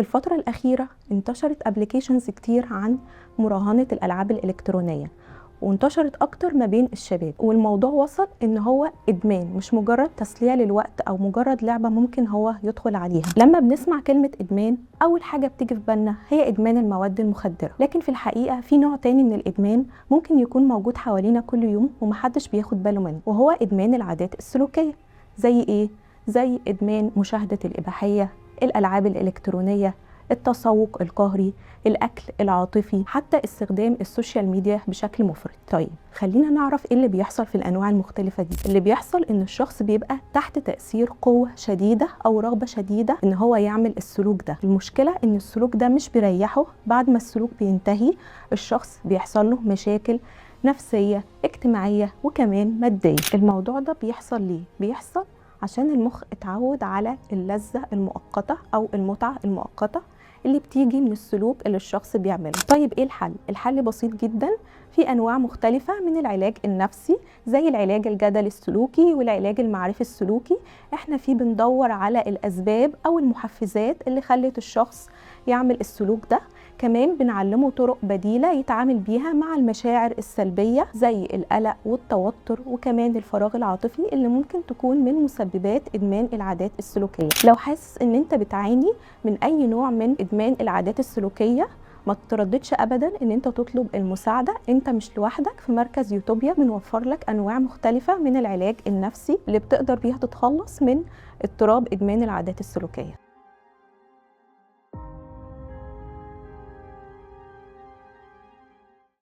الفترة الأخيرة انتشرت applications كتير عن مراهنة الألعاب الإلكترونية، وانتشرت أكتر ما بين الشباب، والموضوع وصل إن هو إدمان، مش مجرد تسلية للوقت أو مجرد لعبة ممكن هو يدخل عليها. لما بنسمع كلمة إدمان أول حاجة بتيجي في بالنا هي إدمان المواد المخدرة، لكن في الحقيقة في نوع تاني من الإدمان ممكن يكون موجود حوالينا كل يوم ومحدش بياخد باله منه، وهو إدمان العادات السلوكية. زي إيه؟ زي إدمان مشاهدة الإباحية، الألعاب الإلكترونية، التسوق القهري، الأكل العاطفي، حتى استخدام ال social media بشكل مفرط. طيب خلينا نعرف إيه اللي بيحصل في الأنواع المختلفة دي. اللي بيحصل إن الشخص بيبقى تحت تأثير قوة شديدة أو رغبة شديدة إن هو يعمل السلوك ده. المشكلة إن السلوك ده مش بيريحه، بعد ما السلوك بينتهي الشخص بيحصل له مشاكل نفسية، اجتماعية، وكمان مادية. الموضوع ده بيحصل ليه؟ بيحصل عشان المخ اتعود على اللذة المؤقتة أو المتعة المؤقتة اللي بتيجي من السلوك اللي الشخص بيعمله. طيب ايه الحل؟ الحل بسيط جدا، في انواع مختلفة من العلاج النفسي زي العلاج الجدلي السلوكي والعلاج المعرفي السلوكي. احنا فيه بندور على الاسباب او المحفزات اللي خلت الشخص يعمل السلوك ده. كمان بنعلمه طرق بديلة يتعامل بيها مع المشاعر السلبية زي القلق والتوتر وكمان الفراغ العاطفي اللي ممكن تكون من مسببات إدمان العادات السلوكية. لو حاسس إن أنت بتعاني من أي نوع من إدمان العادات السلوكية ما تترددش أبدا إن أنت تطلب المساعدة، أنت مش لوحدك. في مركز يوتوبيا بنوفر لك أنواع مختلفة من العلاج النفسي اللي بتقدر بيها تتخلص من اضطراب إدمان العادات السلوكية.